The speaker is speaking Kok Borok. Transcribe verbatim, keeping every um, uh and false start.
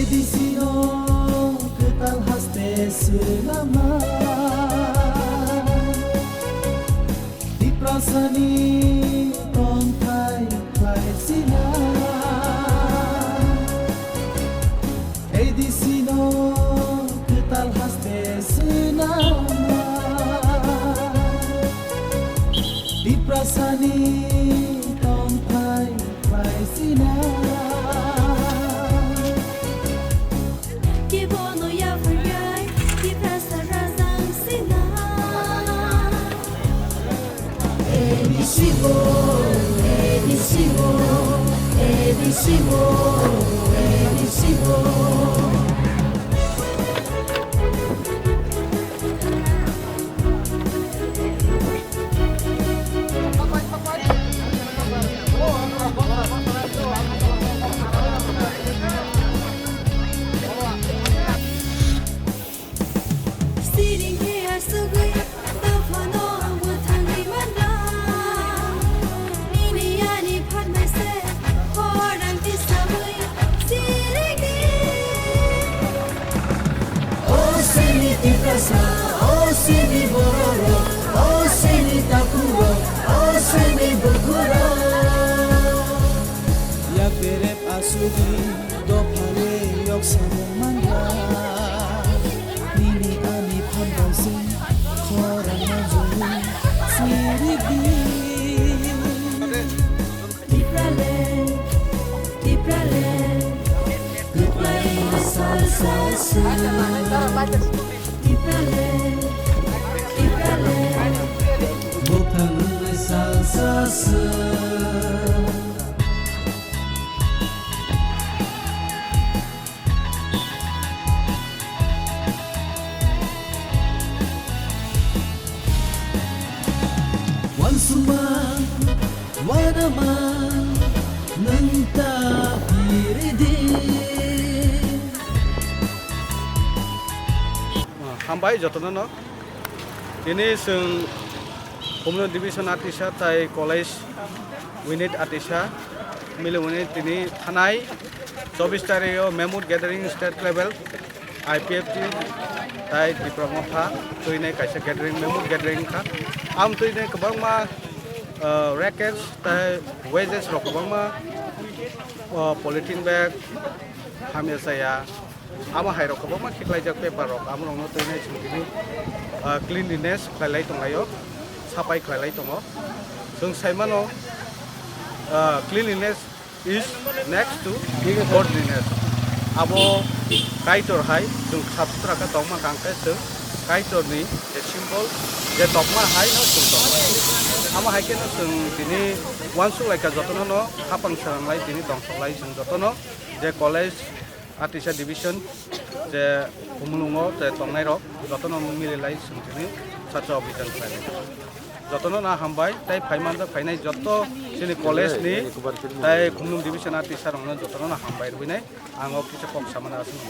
Disino kwtal haste swnama. Tiprasani tongthai khlaisina. A D C no kwtal haste swnama. Tiprasani tongthai khlaisina. Kibono yapharwi Tiprasa rajang sina. A D C o, A D C o, A D C o, A D C o. Siring khe asugwi dophano mwthangwi manna. Nini ani phatmai se khorang tisabwi sirikdi. O sini Tiprasa, o sini bororok, o sini takhurok, o sini bukhurok. Yak berep asugwi dophale yok samung manna. Nini ani phan bai se khorang no jui sirikdi. Tipraland, Tipraland, kwplai sal sal sal. Tipraland, Tipraland, bwthang wngnai sal sal sal. Wansukma, wanama, nwng ta piridi. Hambai jotono no. Tini chwng Khumulwng Division Atisa tai College Unit Atisa mili unit tini thanai chobbish tarikh o Memut Gathering State Level I P F T tai Tipra Motha twinai kaisa gathering, Memut gathering kha. Am twinai kwbangma, uh, rackets tai wages rok kwbangma, uh, polythene bag hamya chaya. Amo hai rok kwbangma khiklaijak paper rok, amo rokno twinai chwng tini, ah, cleanliness khlailai tonglaio, sapai khlailai tongo. Chwng saimano, ah, cleanliness is next to godliness. Abo Kaitor hai chwng sap sutra khe tongma kang khe chwng Kaitorni je symbol, je tongma hai no chwng tongo. Amo hai kheno chwng tini uansuk lai kha jotono no hapang swnam lai tini tong sok lai chwng jotono je college Atisa division je Khumulwngo je tongnairok jotono mililai chwng tini sacha obijan khlainai. Jotono no hambai tei phai manjak phainai joto chini college ni tei Khumulwng division Atisa rokno jotono no hambai rwinai ang o kisa kok samani aswk.